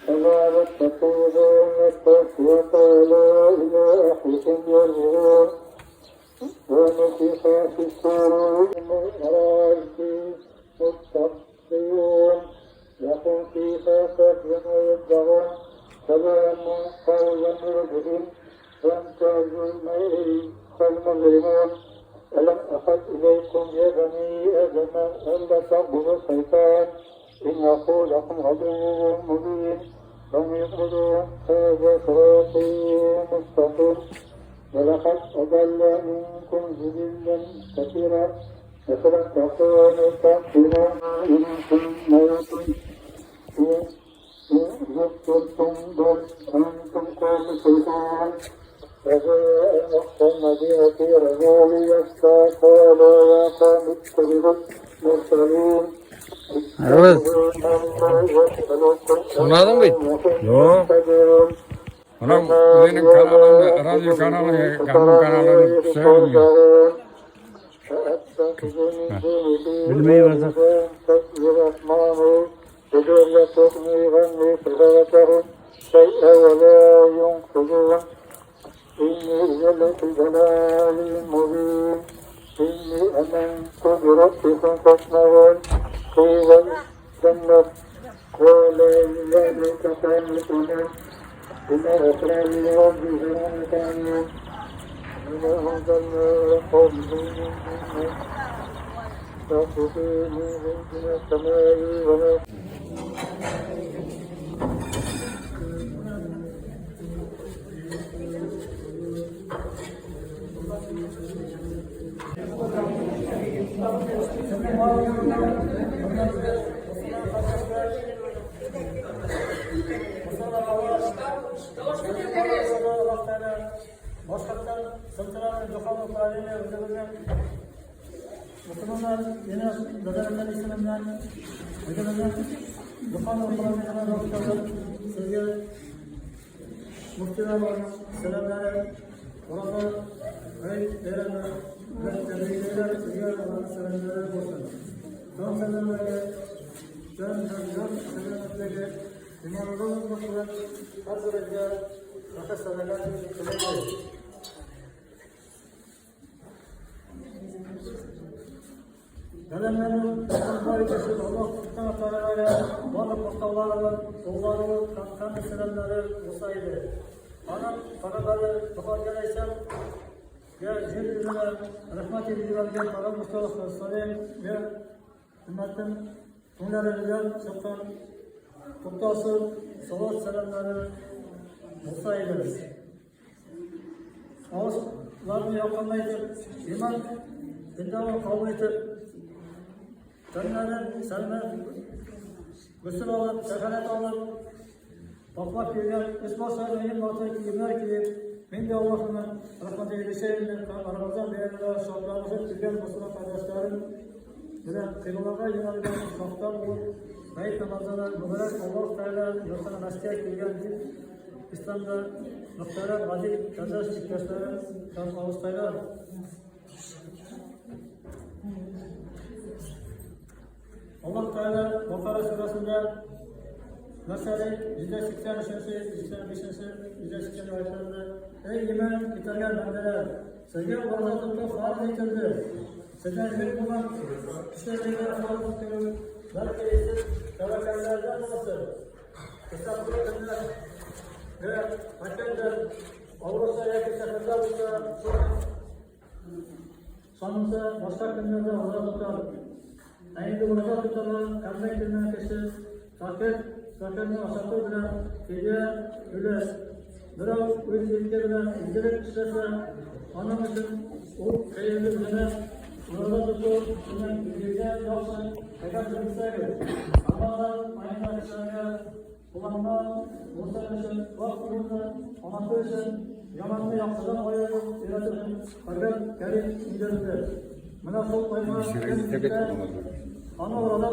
فلا يتخذون التسويق ولا إلى أهلهم يرجعون ونفخ في الصور مستقيم لهم فيها فاكهة يدعون سلام قولا من ربهم وامتازوا المجرمون. ألم أحد إليكم يا بني آدم ألا تعبدوا الشيطان إنه لكم عدو مبين لم يعبدوا هذا صراطي مستقيم ولقد أضل منكم جبلا كثيرا أفلم تكونوا تعقلون إن كنتم ذكرتم بل أنتم قوم الشيطان. فجاء أقصى المدينة رجال يسعى قال يا قوم اتبعوا المرسلين. Evet. Anladın mı? Yok. Ulan benim kanalımda, radyo kanalı, kanal kanalını sevmiyor. Bilmiyorum artık. إني إذا لفي ضلال مبين إني آمنت بربكم فاسمعون قيل الجنة قال ذلك خالقنا بما غفر لربهم كانوا بما أنزلنا قومهم من السماء وما Musulmonlar yana nazaratlar isminden o'zimizning Jo'qon upravleniyadan sizga muftiylar salomlari, Oraza oy bayrami bilan tabriklaylar, sizga Allohning salomlari bo'lsin. Jon salomatligi, jon jon salomatligi, iymonli quvvat har biriga rohat sadaqa tilaydi. Dadamlarning Alloh subhanahu taologa barliq maqtovlari, ulug'lari, hamd salomlari bo'lsa edi. Onam payg'ambari Buxoriy alayhissalom ya yer yuzuna rahmat etib yuborgan payg'ambar Mustafa sallallohu va ummatning ko'nglaridan chiqqan to'xtovsiz salot salomlari bo'lsa edi. Ovozlarni yoqimlaytib, iymon indavon qabul etib, Canlarını salomat g'usl olib, tahorat olib, poklab kelgan, üst boshlarini eng botir kiyimlar kiyib, men de Allohning rahmatiga erishaylik deb Ramazon bayramida shodlanib kelgan musulmon qardoshlarim bilan qiblaga yo'nalgan safda bo'lib, bayt namozini muborak Alloh taolo yurtini masjidga kelgan deb islomda muhtaram aziz qardosh yurtdoshlarim ham og'iztaylar. Allah Teala Bakara surasında Mesele 183. 185. 180. ayetlerinde Ey iman getirgen bendeler! Sizge oraza tutmak farz etildi. Sizden yük olan kişilerine farz tutuyor. Belki siz tevekkellerden olsun. Hesaplı günler ve hakikaten Avrupa yaki seferde olsa sonunda başka günlerde oraza tutar. Endi oraza tutadi, qanday kundan kishi fakir, fakirni osati bilan fidya to'lash. Birov o'z erki bilan ezgulik ishlasa, oning uchun u xayrli o'zini oraza tutib, uni o'ziga yaxshi agar bilsangiz, Ramazon oyida kishilarga qo'llanma bo'lsa uchun, vaqt yo'lni onasi uchun yomonni yaxshidan ayirib o'yratish uchun Qur'on Karim indirildi. Mana shu oyga Ana oraza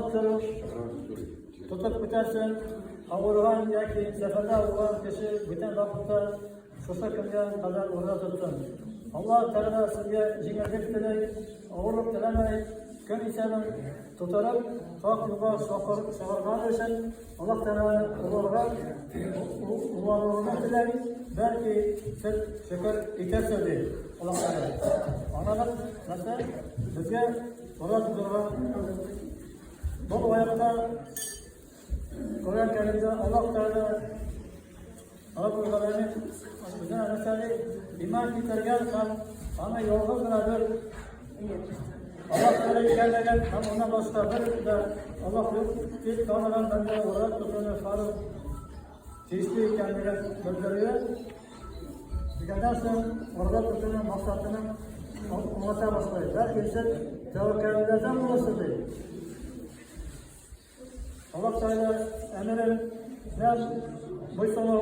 tutup o'tarsin, og'rigan yoki safarda bo'lgan kishi butun vaqtda shu kunga qadar oraza tutsin. Alloh taolo sizga yengillik tilay, og'irlik tilamay, Көн исәбен тутырып, хак юлга чакырган өчен Аллаһ Тәгаләне олыларга теләй, бәлки сез шөкер итәрсез, ди Аллаһ Тәгалә. Анагыз нәрсә? Безгә ураза тотарга бу аятта Коръән Кәримдә Аллаһ Тәгалә Раббул Галәмин безгә нәрсә ди? Иман китергән һәм аны ялгыз гына бер Аллаһ Тәгалә икәнлеген һәм аннан башка бер дә Аллаһ юк дип таныган бәндә ураза тотуны фарыз тиешле икәнлеген белдерде. Дигәннән соң ураза тотуның максатының аңлата башлый. Бәлки сез тәвәккәлләрдән булырсыз ди. Аллаһ Тәгалә әмеренә буйсыну,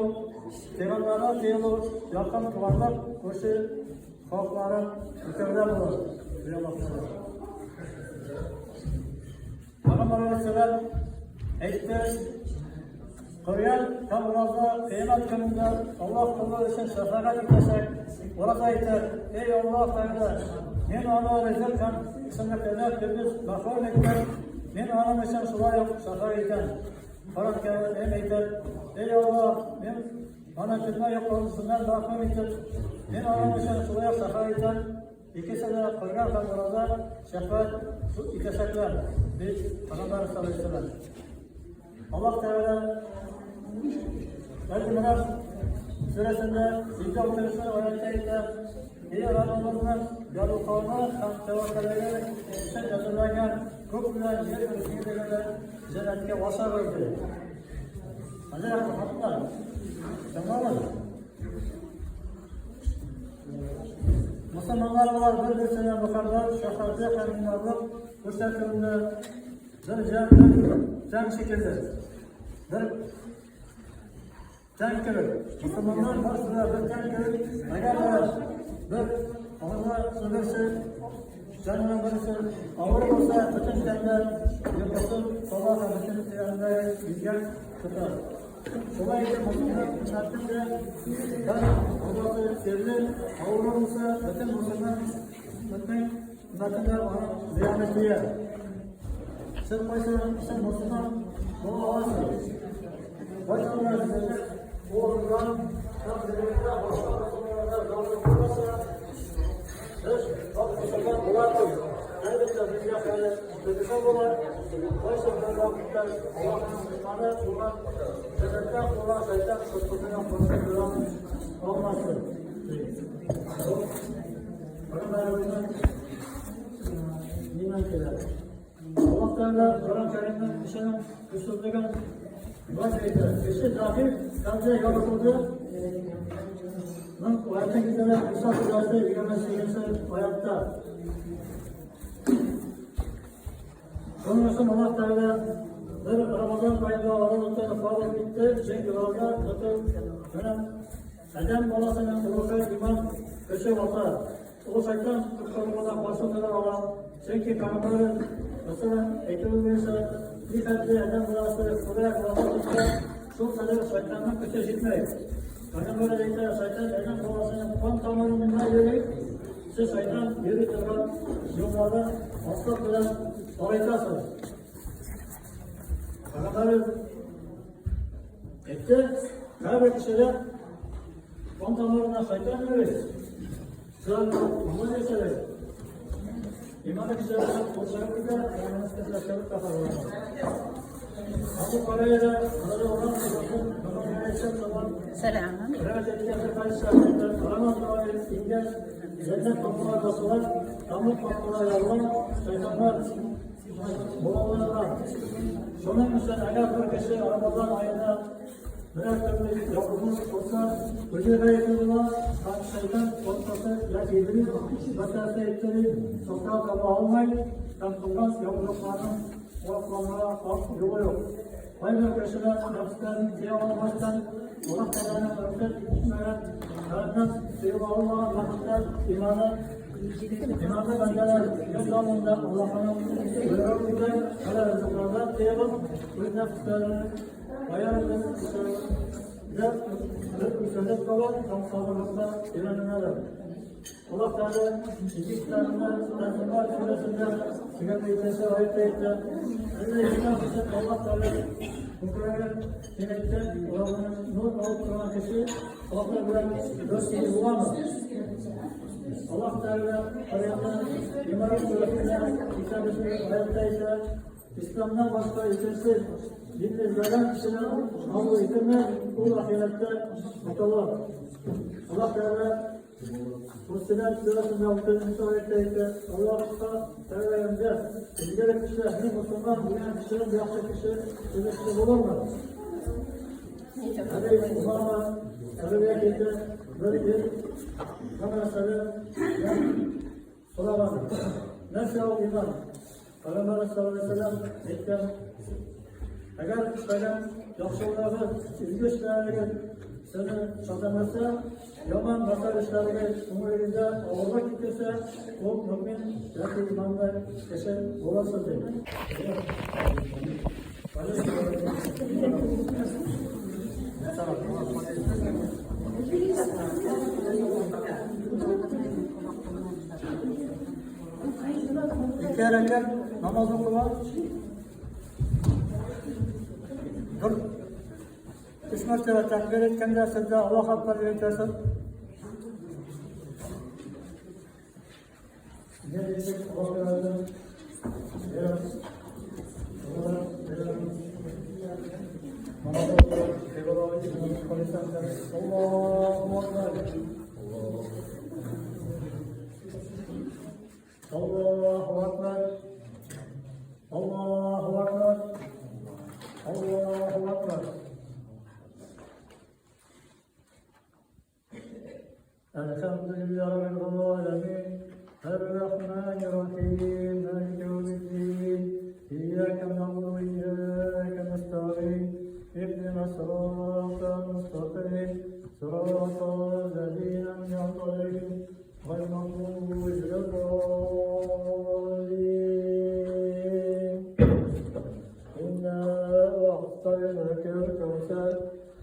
пәйгамбәргә тыелу, якын туганлык, күрше хакларын үтәүдә булыр, ди Аллаһ Тәгалә. Пәйгамбәр алейһиссәлам әйтте, Коръән һәм ураза кыямәт көнендә Аллаһ колы өчен шәфәгать итәчәк. Ураза әйтер, Эй Аллаһ Тәгалә, мин аны ризык һәм эчемлекләрдән көндез мәхрүм иттем, мин аның өчен шулай ук шәфәгать итәм. Коръән Кәрим әйтер, Эй Аллаһ, мин аны төнлә йоклаусыннан мәхрүм иттем, мин аның өчен шулай ук шәфәгать итәм. Икесе дә Коръән һәм ураза шәфәгать итәчәкләр, ди Пәйгамбәр саллаллаһу алейһи ва сәлләм. Аллаһ Тәгалә Әл-Имран сүрәсендә 56 аятта әйтә, Эй Раббыбызның ярлыкавына һәм тәвәккәллеге өчен әзерләгән күк белән җир киңлегендә җәннәткә ашагыз, ди. Хәзер хатыннар, тыңлагыз. Мөселманнар алар бер-берсенә мөхәббәт, шәфкатьле һәм иманлык күрсәтүендә Бер җан, бер тән шикелле. Бер тән кебек. Мөселманнар барысы да бер тән кебек. Әгәр дә бер аларга берсе тәннең берсе авыр булса, бөтен тәндә йокысы сала һәм бөтен тәндә бизгәк тота. Шулай итеп, мөселман өммәтнең дә бер әгъзасы серле авыру булса, бөтен мөселман өммәтнең өммәтенә аның зыяны тия. Сез кайсы сез мөселман була аласыз? Кайсы сезнең кулыгыздан һәм үзегездә башка мөселманнарга зарур булмаса, без хак мөселман булабыз. Әлбәттә, безгә хәер төзелгән була. Кайсы бер вакытта Аллаһның дошманы булган җәннәттә булган шайтан коткысына каршы тора алмасын. Пәйгамбәребезнең нимән килә? Аллаһ Тәгалә Коръән Кәримнең кешенең көчсезлеген болай әйтә. Кеше зәгыйфь хәлдә яратылды. Моның аятын китерә Иса сүрәсе 28 аятта. Шуның өчен Аллаһ Тәгалә бер Рамазан аенда ураза фарыз итте, чөнки ураза тоту белән Адәм баласының рухы иман көче арта. Ул шайтан коткаруына каршы тора ала. Чөнки пәйгамбәребез, мәсәлән, әйтүе буенча, ни хәтле адәм баласы күбрәк ураза тотса, шул кадәр шайтанның көче җитми. Пәйгамбәребез әйтә, шайтан адәм баласының кан тамырында йөри, сез шайтан йөри торган юлларны аслык белән тарайтасыз. Пәйгамбәребез Әйтте, һәрбер кешедә кан тамырына шайтан йөри. Сез моны әйтәләр. Иманлы кешеләр кулчагып китә, имансыз кешеләр чыгып та кала. Абу Хурайра радиаллаһу анһу Сәлам. Рамазан ае ингәч, җәннәт капкалары ачыла, тәмуг капкалары ябыла, шайтаннар Балаларга. Шуның өчен әгәр бер кеше Рамазан аенда берәр төрле явызлык кылса, үзе гаепле була, һәм шайтан васваса яки иблис вәсвәсә иттереп, сылтау таба алмый һәм кылган явызлыкларның акланырга юлы юк. Кайбер кешеләр нәфесләрен тыя алмастан, Аллаһ Тәгаләнең рөхсәт итмәгән хәрәмнән тыела алмаган вакытта иманы иманлы бәндәләр ел дәвамында Аллаһының боеруы белән хәләл ризыклардан тыелып, үз нәфесләрен аерым бер үсәлеп кала һәм сабырлыкта өйрәнәләр. Allah Teala iki kitabında Tanzimat suresinde 82. Ayette ayette Öyle İslam için Allah Teala Kur'an'ın demekte Allah'ın nur alıp duran kişi Allah'la bilen dost bulamaz. Allah Teala Kur'an'da İmam suresinde 82. Ayette ise İslam'dan başka ikinci dinle izlenen kişinin kabul edilmez, o ahirette mutlaka. Allah Teala Fussilet suresinde 6. Ayette ise Allah Teala'ya ilgili kişi, hem Müslüman bilen kişinin yaxşı kişi, iyi kişi olur mu? Ebi Umama, Ebu Bekir'de bir bir mesele soragan. Nasıl o iman? Peygamber sallallahu aleyhi ve sellem aytgan, agar ishlagan yaxshilig'i, izgi ishlariga seni chaqirmasa, yomon nachar ishlariga ko'nglingizda og'irlik kelsa, u mo'min yoki iymonli kishi bo'lasiz deydi. İki rekat namaz okumak, bir üç mertebe tekbir etganda sizda Allohu akbar deb aytasiz. Ne diyecek? Allahu akbar. Allahu akbar. Allahu akbar. Allahu akbar. Elhamdülillahi Rabbil alemin. Errahmanirrahim. Maliki yevmiddin. İyyâke na'budu ve iyyâke nestaîn. İhdinas sıratal mustakîm. Sıratal lezîne en'amte aleyhim. Gayril mağdûbi aleyhim. İnna a'taynâkel kevser.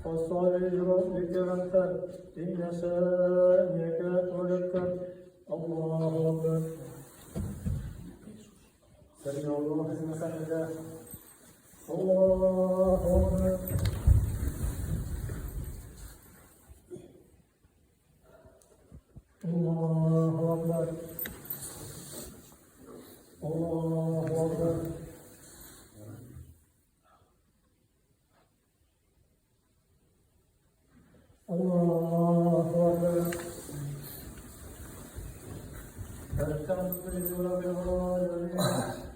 Fasalli li rabbike venher. İnne şâniyeke huvel ebter. Allahu ekber. Semiallahu limen hamidah. Allahu ekber. Allahu ekber. Allahu ekber. Allahu ekber. Elhamdülillahi Rabbil alemin.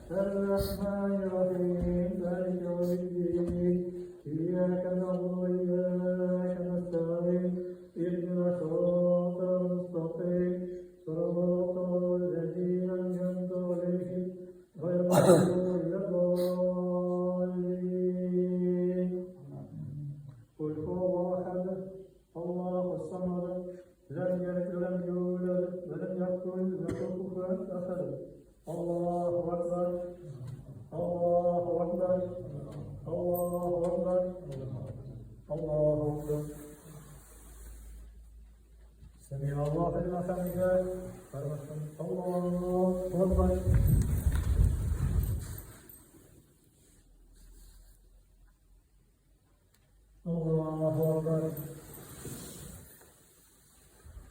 Errahmanirrahim. Maliki yevmiddin. İyyâke na'budu ve iyyâke nestaîn. İhdinas sıratal mustakîm. Sıratal lezîne en'amte aleyhim. Gayril mağdûbi aleyhim. Kul huvallahu ahad. Allahu samed. Lem yelid ve lem yulad ve lem yekun lehu kufuven ahad. Allahu ekber. Allahu ekber. Allahu ekber. Allahu ekber. Semiallahu limen hamidah. Allahu ekber. Allahu ekber.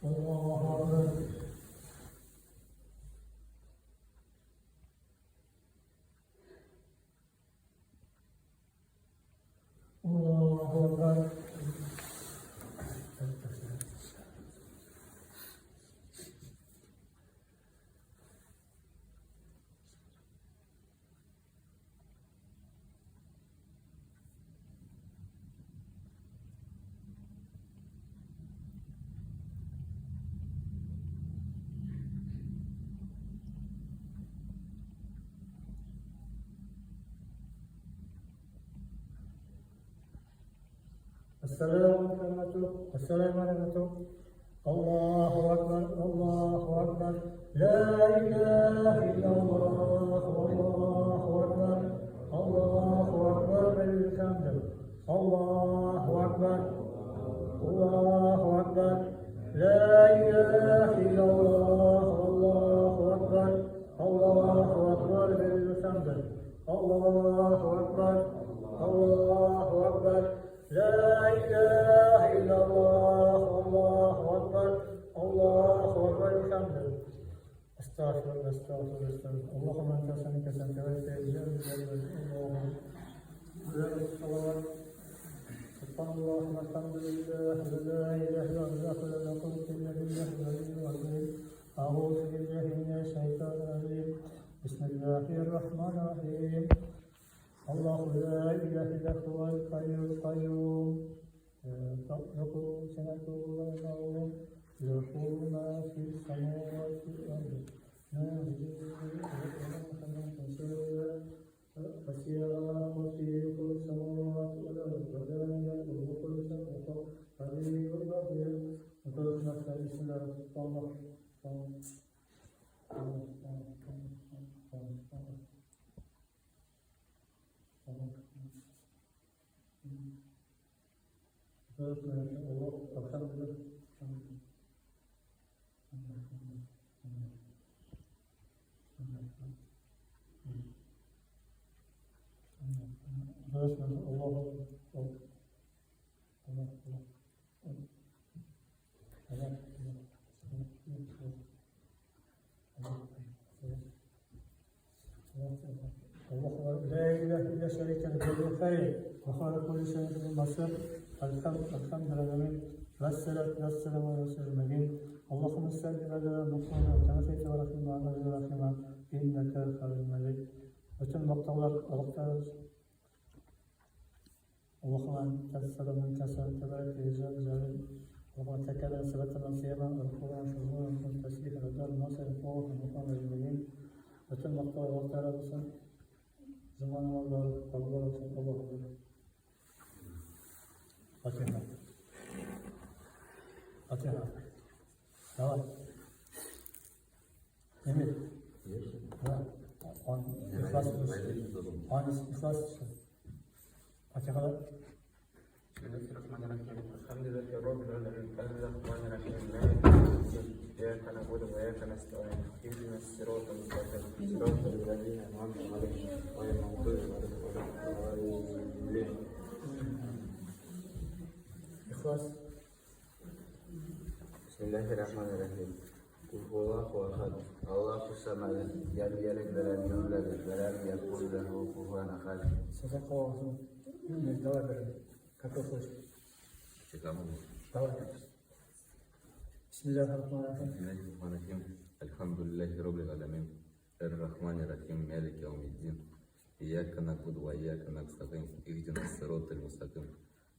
Allahu ekber. Allahu ekber. Esselamu aleyküm. Esselamu aleyküm. Allahu ekber. Allahu ekber. La ilahe illallah. Allahu ekber. Allahu ekber. Velhamdülillah. Allahu ekber. Allahu ekber. La ilahe illallah, Allahu Ekber, Allahu Ekber ve hamd. Allahu Ekber, Allahu Ekber. La ilahe illallah, Allahu Ekber, Allahu Ekber ve hamd. Estağfurullah, estağfurullah, estağfurullah. Allahümme ente senike sen teveccüh Allah'ım. Subhanallah, elhamdülillah, ve la ilahe illallah, ve la kuvvete illa billahil aliyyil azim. A'udhu billahi mineşşeytanirracim. Bismillahirrahmanirrahim. Allahu la ilahe illa huvel hayyul kayyum. La ta'khudhuhu sinetun ve la nawm. Lehu ma fis semavati vel ard. Ma لا إله إلا شريك له خير وخالق كل شيء بصير الحمد لله والصلاة والسلام على رسول المجيد اللهم صل على محمد كما صليت ورحمة على إبراهيم إنك حميد مجيد. Bütün maqtavlar Allah'tan. Allahümme entes selam entes tebarek ve cel celal. Allahümme tekelen sebeten siyaman el-Kur'an şuhurun tesbih el-dar nasır kuvvet mukamı ecmaîn. Bütün maqtavlar Allah'tan olsun. Cuma namazları kabul olsun. Allah'a Fatiha. Fatiha. Давай. Emir. Да. Он İhlas Он İhlas Fatiha. Bismillahirrahmanirrahim. Elhamdülillahi Rabbil alemin. Errahmanirrahim. Maliki yevmiddin. İyyâke na'budu ve iyyâke nestaîn. İhdinas sıratal müstakîm. Sıratal lezîne en'amte aleyhim. Gayril mağdûbi aleyhim ve İhlas. Bismillahirrahmanirrahim. Kul huvallahu ahad. Allahu samad. Lem yelid ve lem yulad ve lem yekun lehu kufuven ahad. Садакаллаху. Давай, бери. Как хочешь. Давай. Bismillahirrahmanirrahim. Bismillahirrahmanirrahim. Elhamdülillahi Rabbil alemin. Errahmanirrahim. Maliki yevmiddin. İyyâke na'budu ve iyyâke nestaîn. İhdinas sıratal müstakîm.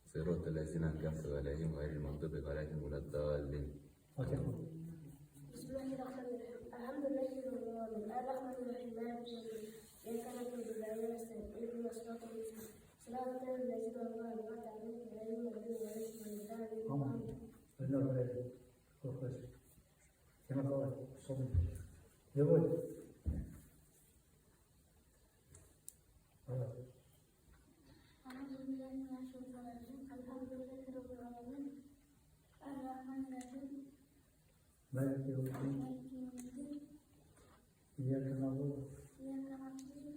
Sıratal lezîne en'amte aleyhim gayril mağdûbi aleyhim veleddâllin. Fatiha. Bismillahirrahmanirrahim. Elhamdülillahi Rabbil alemin. Errahmanirrahim. Maliki yevmiddin. İyyâke na'budu ve iyyâke nestaîn. İhdinas sıratal müstakîm. Sıratal lezîne en'amte aleyhim gayril mağdûbi aleyhim veleddâllin. Tamam. Önder böyle. Korkmaz. Yemek al. Sorun. Ne bu? Evet. Euzubillahimineşşeytanirracim. Elhamdülillahi Rabbil alemin. Errahmanirrahim. Maliki yevmiddin. Maliki yevmiddin. İyyâke na'budu İyyâke na'budu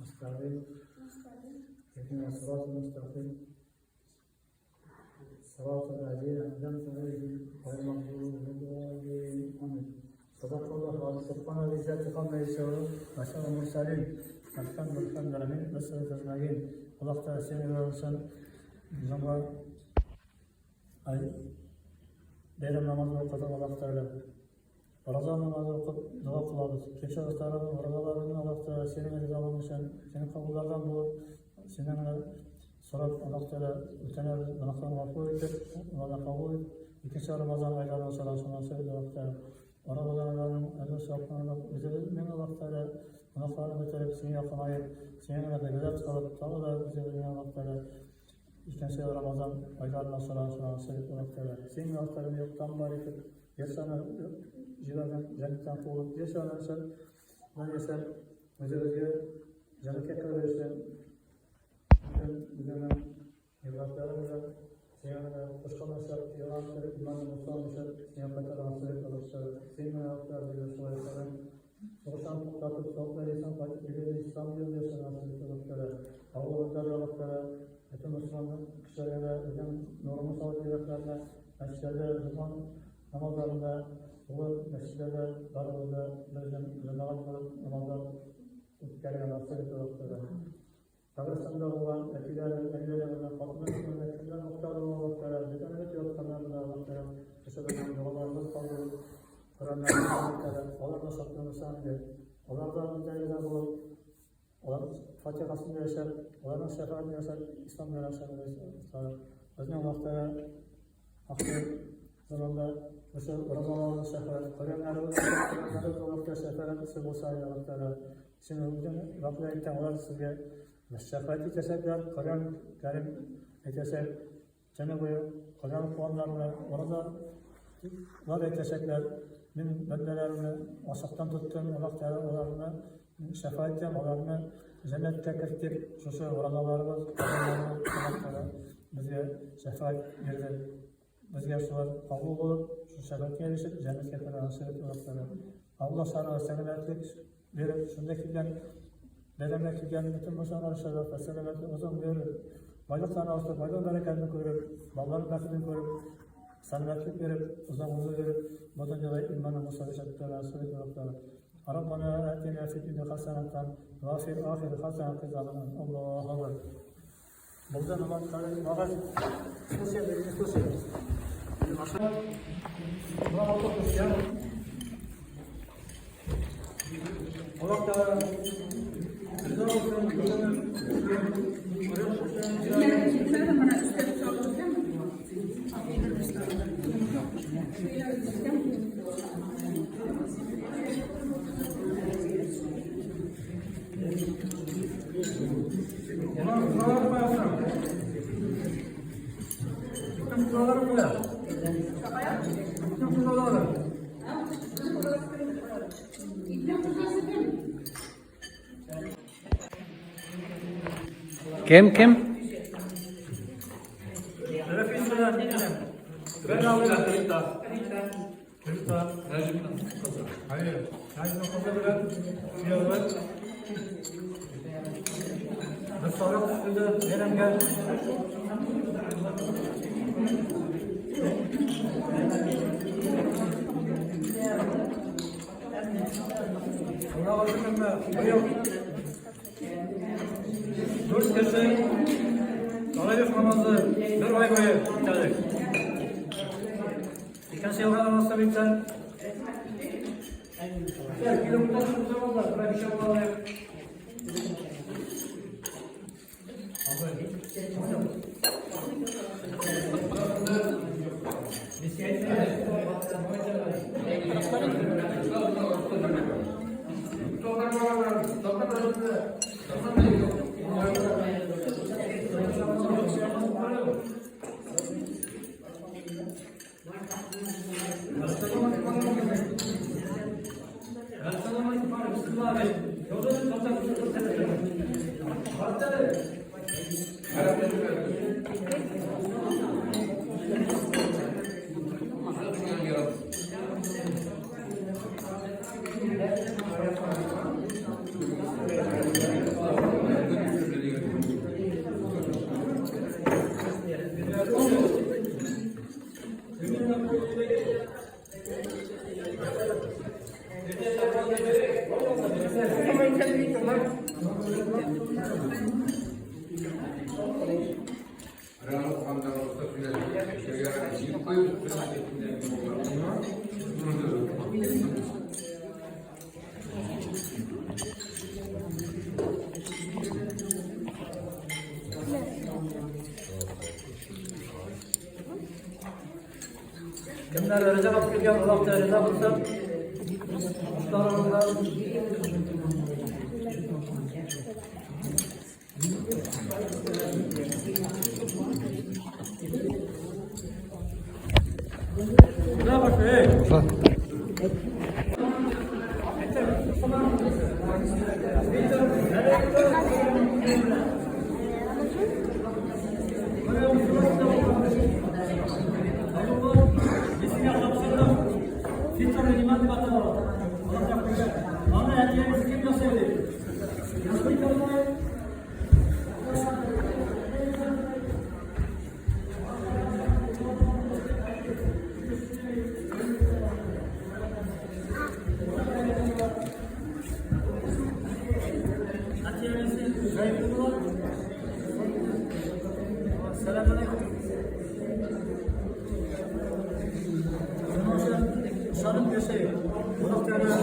nestaîn. nestaîn. İhdinas sıratal müstakîm. Sıratal lezîne en'amte aleyhim gayril mağdûbi aleyhim. Amin. Sadakallahu aleyhi subhanahu ve teala amma yasifun ve selamun murselin. Elhamdülillahi ve salatu ecmaîn. Allah Teala seni olsun. Cuma ay bayram namazı okudu Allah Teala. Ramazan namazı okup dua kılabız. Kimse dostlarım, oralarını Allah Teala senin rızalığın için, senin kabullerden bulup, senden sorap Allah Teala öteneriz, günahlarını mağfur etip, onlardan kabul et. İkinci Ramazan aylarından sonra söyle Allah Teala. Ramazan aylarının ecr sevaplarını özümüzün Allah Teala günahlarını götürüp seni yakınayıp, seninle ibadet kılıp, ta da özümüzün Allah Teala İkinci Ramazan aylarından sonra söyle Allah Teala. Senin günahlarını yoktan var etip, yasana civardan cennetten kovulup, yasana sen, ben yasam, özümüzü cennete kırıyorsun. Bütün bizim ibadetlerimize, seninle hoşlanırsak, Yalan imanlı Musa düşer, seni qaytargan Sen Soğuşan to'xtatib, sovuqlar eson qaytib kelgan İslam yo'lida Avvallar bütün Müslüman kişilerine, bütün normal sağlık devletlerine, mescitlerde, zaman namazlarında, bu mescitlerde, darılda, cemaat namazlar o'tkazgan nasib etdi. Kabristan'da olan etiler, elleri olan, Fatma kimler muhtar olan vaktlere, bütün ümit yotganlarında vaktlere, yaşadığım dualarımız kaldırıp, Kur'an'dan onlarla sattığımız diye, onlardan müteyyiden bulup, onların Fatiha'sını yaşar, onların şefaatini yaşar, İslam'da yaşar, Özünün vaktlere, hakkı zamanda, mesela Ramazan'ın şefaat, Kur'an'ın vaktlere şefaat bolsa vaktlere, Şimdi bugün Rabbim aytgan ular sizga şefaat etashaklar, Qur'on Karim aytashak, jana bo'yi Qur'on quvonlarini oraza ular aytashaklar, men bandalarimni ochiqdan tutdim, Alloh taolo ularni şefaat etdim, ularni jannatga kiritib, shu orazalarimiz, Alloh taolo bizga şefaat berdi. Bizga shular qabul bo'lib, shu şefaatga erishib, jannatga kira nasib etdi Alloh taolo. Alloh salomatlik berib, shunda kelgan bayramga kelgan bütün musulmonlar sharaf va salomatlik uzun berib, boyliqlarni ortib, boylik barakatini ko'rib, bolalar baxtini ko'rib, salomatlik berib, uzoq umr berib, bu dunyoda iymon va nasib etdi Alloh taolo. Rabbana atina fid dunya hasanatan va fil oxirati hasanatan Allohu akbar. Bo'ldi namaz qilib, слушай, Allah Teala rıza olsun, Kim kim? Dört kişi Taravih namazı bir ay boyu bitirdik. İkinci yılda namazda biten. Kimler rıza bakıyor, Allah da rıza bulsun. Rıza bak hey. Хәйрулла, мин сиңа тапшырдым. Фитр иман дип атала. Аллаһ Тәгалә. Аны әтиегез кем ясый ди? Ясый кемне? Әтиегез Хәйрулла. Сәлам алейкум. Шуның өчен ышанып яшәйек. Аллаһ Тәгалә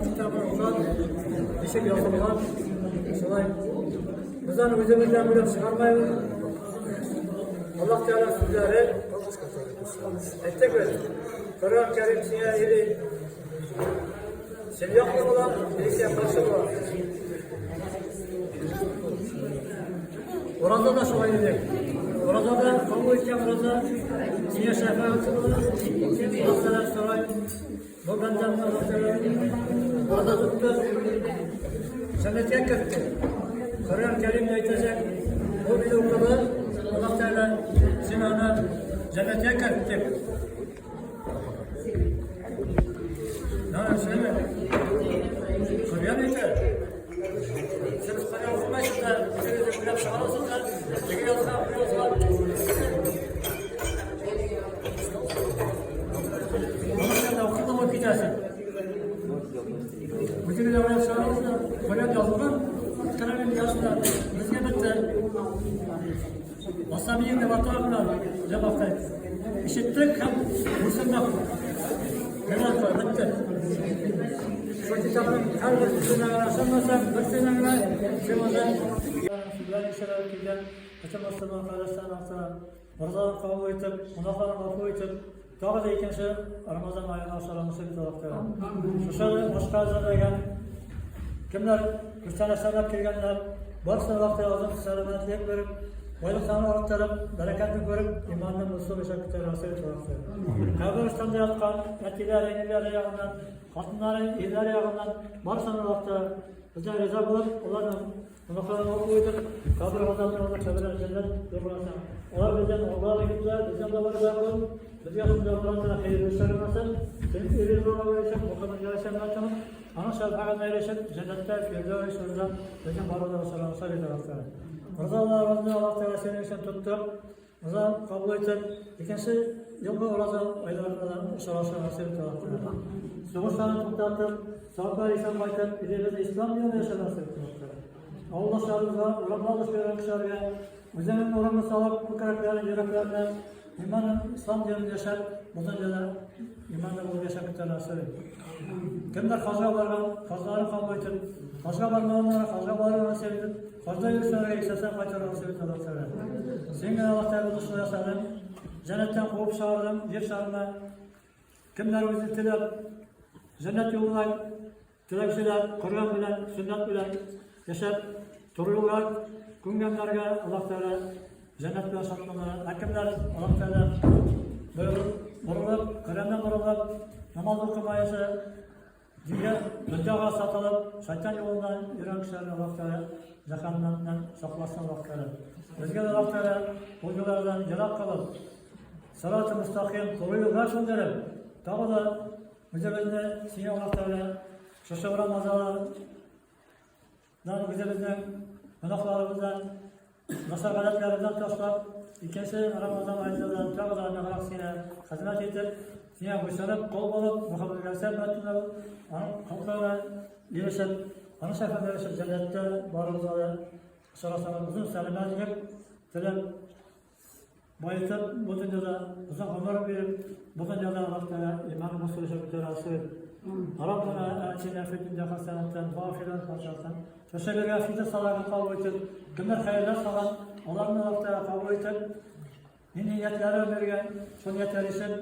китабын укыган, ничек язылган, шулай. Без аны үзебездән уйлап чыгармайбыз. Аллаһ Тәгалә сүзләре әйттек без. Коръән Кәрим сиңа или син яклы була, или сиңа каршы була. Ураза да шулай дидек. Ураза да кабул иткән ураза сиңа шәфәгатьче була. Аллаһ Тәгалә сорай, бу бәндәмне Аллаһ Тәгалә ураза тотты, җәннәткә кертте. Коръән Кәримдә әйтәчәк, бу мине укыды, Аллаһ Тәгалә син аны җәннәткә керттек. Коръән әйтә. Сез Коръән укымайсыз да, үзегез уйлап чыгарасыз да, теге язган, бу язган. Моны син укып алып китәсең. Үзегез уйлап чыгарасыз да, Коръән язылган, Коръән язылган. Безгә бетте. Асамиен дип аталган җәмәгать. Ишеттек һәм буйсындык. Генә бетте. Шул китапның һәрбер сүзенә генә ышанмасаң, берсенә генә син сүзләр ишетеп килгән бөтен мөселман кардәшләрен ата, Уразаларын кабул итеп, гөнаһларын гафу итеп, тагы да икенче Рамазан аена ашарга насыйп итә Аллаһ Тәгалә. Шушы ашка әзерләгән кемнәр күчтәнәчләр килгәннәр, барысына Аллаһ Тәгалә озын сәламәтлек биреп, байлыкларын арттырып, бәрәкәтен күреп, иманны булсын яшәп китәргә насыйп итә Аллаһ Тәгалә. Каберстанда яткан әтиләре, әниләре ягыннан, хатыннары, ирләре ягыннан барысына Аллаһ Тәгалә бездән риза булып, аларның гөнаһларын гафу итеп, кабер газабыннан кабер җәннәт юлына. Алар бездән алга да киттеләр, бездән дә риза булып, безгә шунда Аллаһ Тәгалә хәерле эшләр насыйп, синең ризалыгыңа ирешеп, Мөхәммәд галәйһиссәлам аның шәфәгатенә ирешеп, җәннәттә Фирдәүс нурында безнең барыбызны да насыйп итә Аллаһ Тәгалә. Уразаларыбызны Аллаһ Тәгалә синең өчен тоттык, ураза кабул итеп, икенче елгы ураза айларында да очрашырга насыйп итә Аллаһ Тәгалә. Сугышларны туктатып, саклар исән кайтып, илебезне ислам динендә яшәргә насыйп итә Аллаһ Тәгалә. Авылдашларыбызга, урамда алыш биргән кешеләргә үзеңнең нурыңны салып, күкрәкләрен, йөрәкләренә иман, ислам динендә яшәп, бу дөньяда иманлы булып яшәп китәргә насыйп ит. Кемнәр хаҗга барган, хаҗларын кабул итеп, хаҗга бармаганнар хаҗга барырга насыйп итеп, хаҗда йөрүчеләргә исән кайтырга насыйп ит Аллаһ Тәгалә. Син генә Аллаһ Тәгалә шулай ясадың, җәннәттән куып чыгардың, җир шарына. Кемнәр үзе теләп, җәннәт юлына теләүчеләр, Коръән белән, сөннәт белән яшәп, туры юлга күнгәннәргә Аллаһ Тәгалә җәннәт белән шатлана. Ә кемнәр Аллаһ Тәгалә борылып, Коръәннән борылып, намаз укымаенча, дингә, дөньяга сатылып, шайтан юлыннан йөргән кешеләрне Аллаһ Тәгалә җәһәннәмнән сакласын Аллаһ Тәгалә. Безгә дә Аллаһ Тәгалә ул юллардан ерак кылып, сират мөстәкыйм туры юлга күндереп, тагы да үзебезне сиңа Аллаһ Тәгалә шушы Рамазаннан үзебезнең гөнаһларыбыздан, начар гадәтләребездән ташлап, икенче Рамазан аенда да тагы да ныграк сине хезмәт итеп, сиңа буйсынып, кол булып, Мөхәммәд галәйһиссәлам булып, аның холкына ирешеп, аның шәфәгатенә ирешеп, җәннәттә барыбызга да очрашырга озын сәламәтлек теләп, Байытып, бу дөньяда озак гомер биреп, бу дөньяда Аллаһ Тәгалә иман мөселман яшәп үтәргә насыйп ит. Раббана атина фид дөнья хасанатан ва ахират хасанатан. Шушы бергә фитр садакын кабул итеп, кемнәр хәерләр салган, аларны Аллаһ Тәгалә кабул итеп, нинди ниятләре биргән, шул ниятләр өчен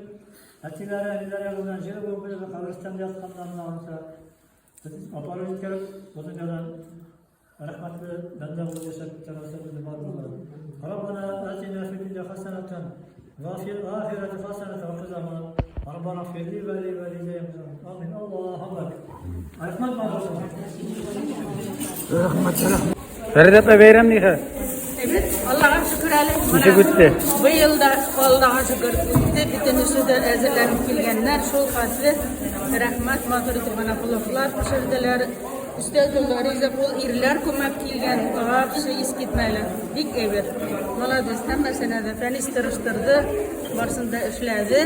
әтиләре, әниләре белән җир булып каберстанда ятканнарны Аллаһ Тәгалә апарып җиткереп, бу дөньядан Рәхмәтле бәндә булып яшәп китә насыйп итеп барыбызга. Раббана атина фид дөнья хасанатан ва фил ахирати хасанатан ва кина Раббана фирли ва ли валидайя. Амин. Аллаһу акбар. Рәхмәт барыгызга. Рәхмәт, рәхмәт. Фәридә апа, бәйрәм нихә? Әйбәт, Аллага шөкер. әле. Ничек үтте? Быел да Аллага шөкер үтте. Бөтенесе дә әзерләнеп килгәннәр. Шул хәтле рәхмәт, матур итеп менә пловлар пешерделәр. Өстәл тулы ризык, ул ирләр күмәк килгән, вообще искитмәле. Бик әйбәт. Молодец, һәммәсенә дә Фәнис тырыштырды, барсын да эшләде.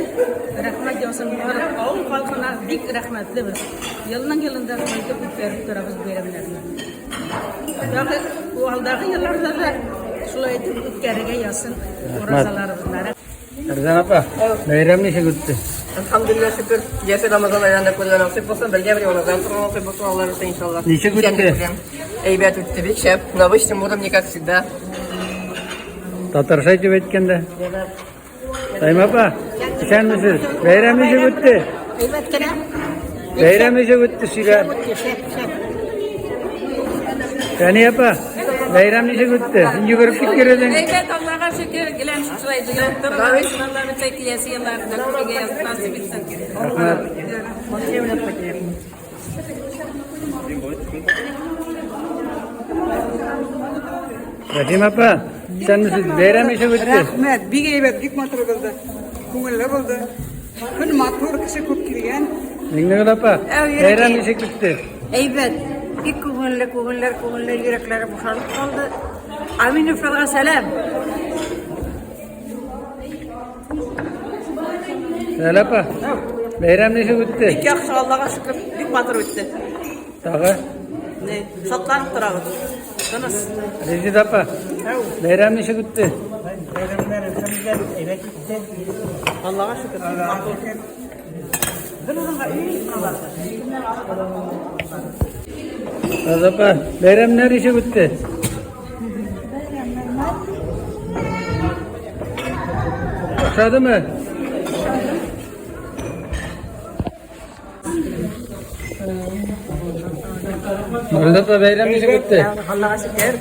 Рәхмәт яусын барлык авыл халкына, бик рәхмәтле без. Елның-елында кайтып үткәреп торабыз бәйрәмнәрне. Тагы алдагы елларда да шулай итеп үткәрергә язсын уразаларыбызны. Фәрзән апа, бәйрәм ничек үтте? Әлхәмдүлилләһ, шөкер. Киләсе Рамазан айларында күрергә насыйп булсын, бергә бер ураза торырга насыйп булсын, Алла бирсә, иншалла. Ничек үтте? Исәнлек белән. Әйбәт үтте, бик шәп. На высшем уровне, как всегда. Татарча итеп әйткәндә. Саймә апа, исәнмесез? Бәйрәм ничек үтте? Әйбәт кенә. Бәйрәм ничек үтте, сөйлә. Шәп, шәп. Фәния апа, бәйрәм ничек үтте? Син йөгереп киткән идең. Әйбәт, Аллага шөкер, гелән шулай җыелып торабыз. Алла бирсә, киләсе елларда күрергә язсын, насыйп итсен. Рәхмәт. Рәхим апа, исәнмесез? Бәйрәм ничек үтте? Рәхмәт, бик әйбәт, бик матур булды. Күңелле булды. Көн матур, кеше күп килгән. Миңнегөл апа, бәйрәм ничек үтте? Әйбәт, бик күңелле, күңелләр, күңелле, йөрәкләре бушанып калды. Аминовларга сәлам. Ләлә апа, бәйрәм ничек үтте? Бик яхшы, Аллага шөкер, бик матур үтте. Тагы? Не, шатланып торабыз. Тыныч. Резида апа, бәйрәм ничек үтте? Бәйрәмнәр әлхәмдүлилләһ әйбәт үтте. Аллага шөкер. Бер урынга өй алар. Роза апа, бәйрәмнәр ничек үтте? Ошадымы? Роза апа, бәйрәм ничек үтте? Аллага шөкер.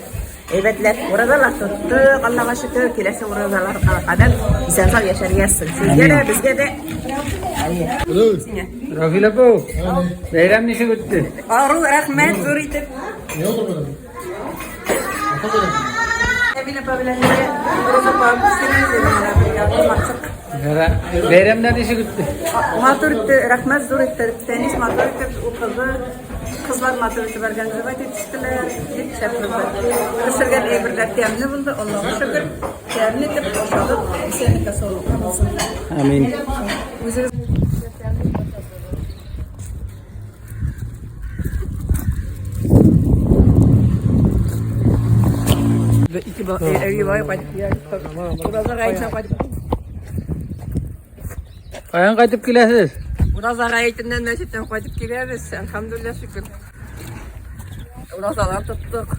Әйбәтләп уразалар тоттык, Аллага шөкер, киләсе уразаларга кадәр исән-сау яшәргә язсын. Сезгә дә, безгә дә. Рафил апа, бәйрәм ничек үтте? Ару, рәхмәт, зур итеп. Әминә апа белән бергә Роза апа үстерәбез әле менә бергә мактык. Бәйрәмнәр ничек үтте? Матур итте, рәхмәт зур итте. Фәнис матур итеп укыды. Кызлар матур итеп организовать итештеләр. Бик шәп булды. Пешергән әйберләр тәмле булды, Аллага шөкер. Тәмле итеп ашадык. Исәнлеккә саулыкка булсын. Амин. Үзегез Ике әби бай кайтып килә. Ураза гаетеннән кайтып. Каян кайтып киләсез? Ураза гаетеннән мәчеттән кайтып киләбез. Әлхәмдүлилләһ, шөкер. Уразалар тоттык.